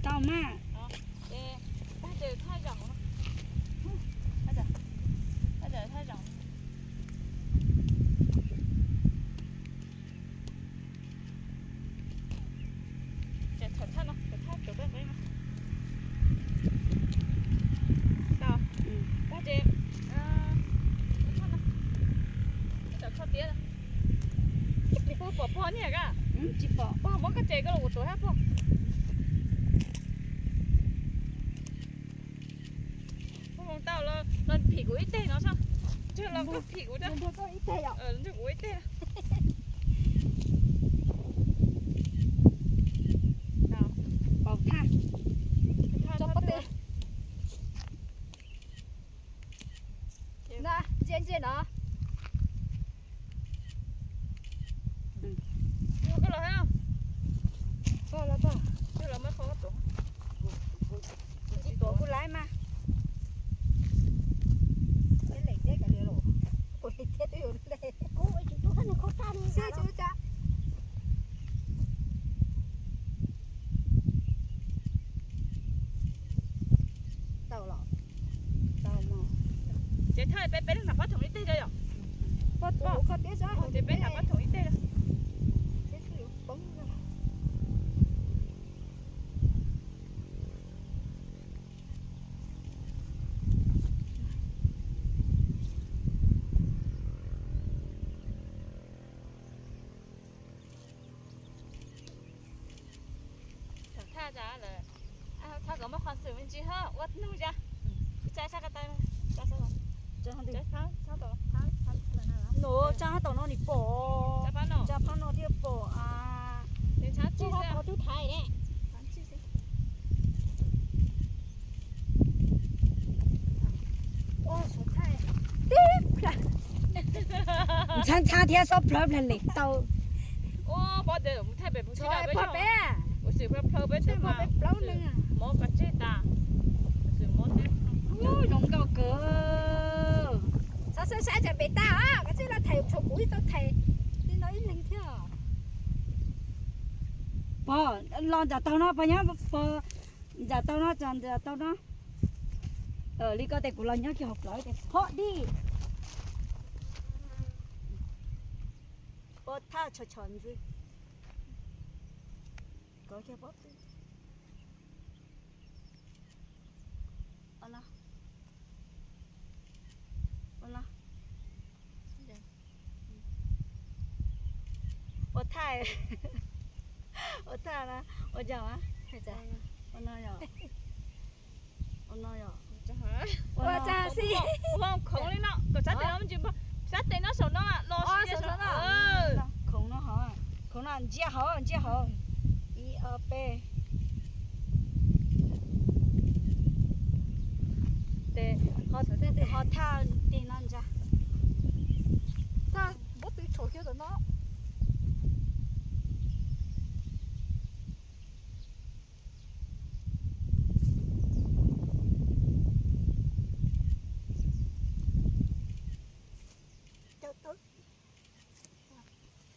Tau mas. Ces tag ces thaj zaum, thaj zaum. Ces thaum thaj no, thaum thaj tsaus nqi no. Tau. Tag ces, thaj no, thaum txog tiab. Tsis pom pog niag ka? Tsis pom. Pog muab koj ces koj los ua tuav hab pog. Pog mus tau los phim kuv ib teg no sab. Ntshe los koj phim kuv, ntshe kuv ib teg. Pom thaj. Ntsia ntsia no. Koj los, koj los, koj los muab qhov tuav. Kuv tsis tuav kuv laiv mas. Kuv laiv thiab twb yuav lej. Tau los. Tau mog. Ces thaj peb, peb leeg nram pob thoom ib teg yom? Pog, ces peb nram pob thoom ib teg. Thaum thaj lawm, thaj kom muaj qhov xwm me ntsis hab ua nug za. Tsa sab ko taw, tsa sab ko. Nws tsa hab tom no nim pom, tsa phab no thiaj pom. Qhov tub thaiv ne. Ntxhab ntxhab thiab xob plawv plawg lem tau. Pog peb, peb plaub neeg. Zoo nkauj kawg. Xav saib saib tsam pem tag, koj tsis los thaiv tshuav kuv ib tau thaiv li no ib leeg thiab. Pog, los nram taug no pog nyob, pog nram taug no, nram taug no. Li koj tes kuv los nyob kiag hauv plawv tes pog dib. Pog thaj tshom tshom ntxwv. Kov kiag pob tw. Ua thaj, ua thaj, ua cas, ua no yom, ua no yom, ua cas xij, khoov li no kom sab tes no, sab tes no saum no los, khoov no hov, khoov no ntsia hauv, ntsia hauv, ib ob peb. Tes ho thaj tig no ntsa. Thaj pob tw tshuav kiag tom no.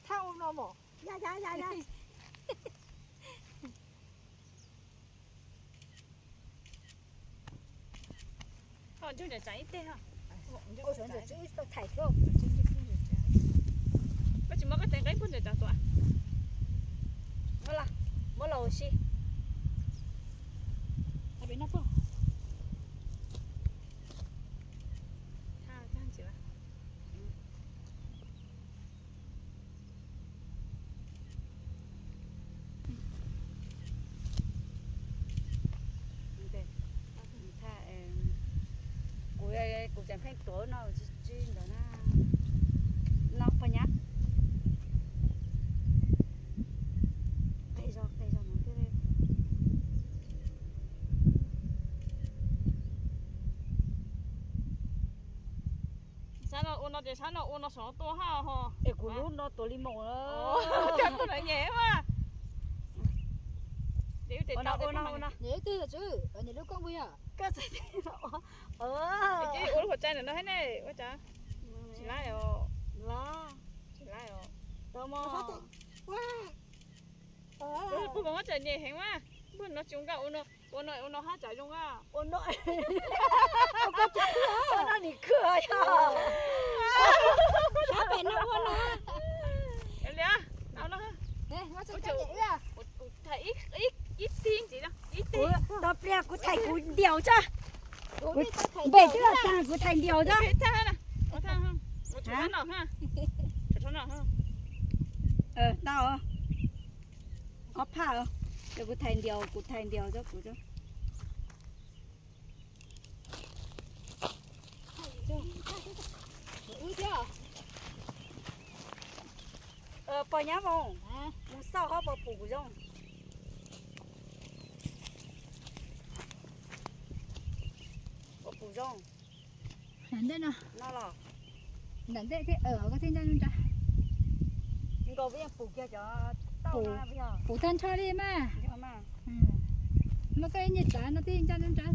Thaj ua no mog. Ntsug nram tsev ib teg. Koj tsis muab koj tes nqeeb puag nram tsev tuaj. Muab los ua si. Kuv, kuv tseem pheej tuav no tsis ntawd na. No pog nyab. Qis zog qis zog no thiab. Sab no ua no ces sab no ua no saum no tuaj hab ho. Es kuv lub no tuav li maum. Cas kuv na nyem mas. Ua no ua no. Nyem lub koob puas yog? Koj txawm ua lub hauv tsaig ntawm no thiab ne, ua cas? Tsis laib os. Tsis laib os. Tau mog. Puas muaj tseem nyem heev mas. No tsis ua nkaj, ua no, ua no hab tsam zoo a. Ua no, ua no nim khwb yog. Sab pem no ua no. Li, ib teg ntxiv, ib teg. Tau pliag kuv thaij kuv ntiaus tso. Npem twb los tag kuv thaij ntiaus tso. Tau, ob phaj, ces kuv thaij ntiaus, kuv thaij ntiaus tso kuv. Pog nyab Moo, mus xauj hov puas pum kuv zoo. Puas pum zoo? Nram ntej no. No los? Nram ntej thiab, koj thiaj nco ntsa. Nkaus peb yeej pum kiag cov tauj no. Pum tag nrho li mas. Mas koj ib nyuag tsav no thiaj nco ntsa.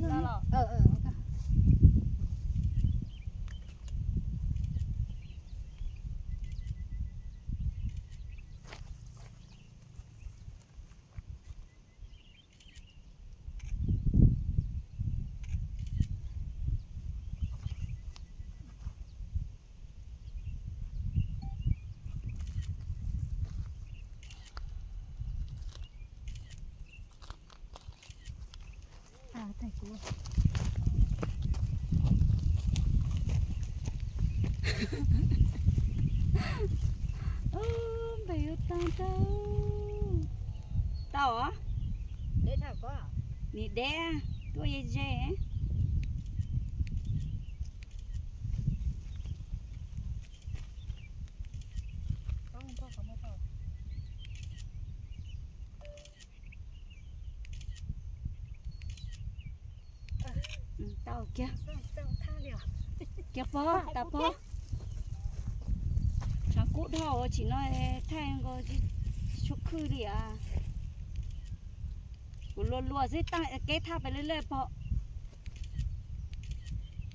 Npem ua tag tau. Tau os. Nim deb, tuaj ze ze. Tau kiag. Kiag pog, tas pog. Tshav kub dhau tsim no, thaij nkaus tsis tshua khwj li as. Kuv luag luag xwb, kev thaj pem lawm pog.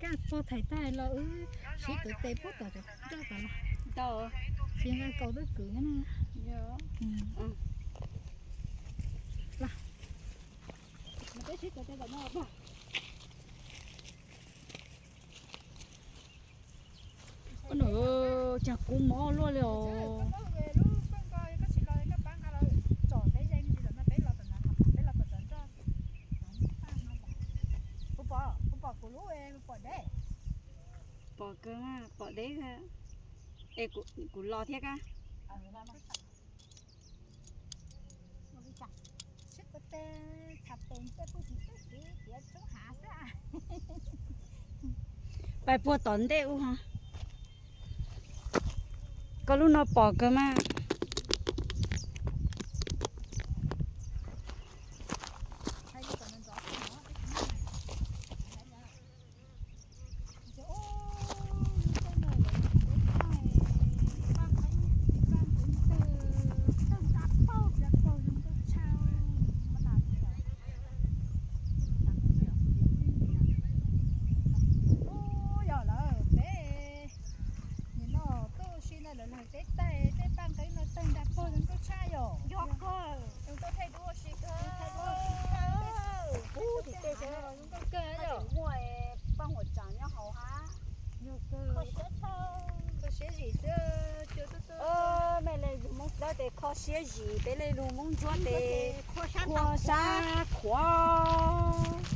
Kaj pog thaij tag los wb sib tuav tes puag tom cov nroj tom los. Tsis nqa kaus twb kwv na. Peb sib tuav tes tom no pog. Ua cas kub mob luaj li os. Pom kawg, pom deb. Es kuv los thiab kab. Pais puag tom ntej ub ho. Koj lub no pom kawg mas. Yog lawm peb nim no tuaj ua si ntawm lawv lawv teb tais tej paj nqeeb no tawg nra pog zoo nkauj tshaj yom. Yog kawg, zoo nkauj thaij duab ua si kawg. Peb tus tej zoo nkauj kawg yom. Muaj paj huam tsav nyob hauv hab. Kho siab zim xwb. Mej le lug Moob Ntsuab tes kho siab zim, peb le lug Moob Ntsuab tes kho sab khuav.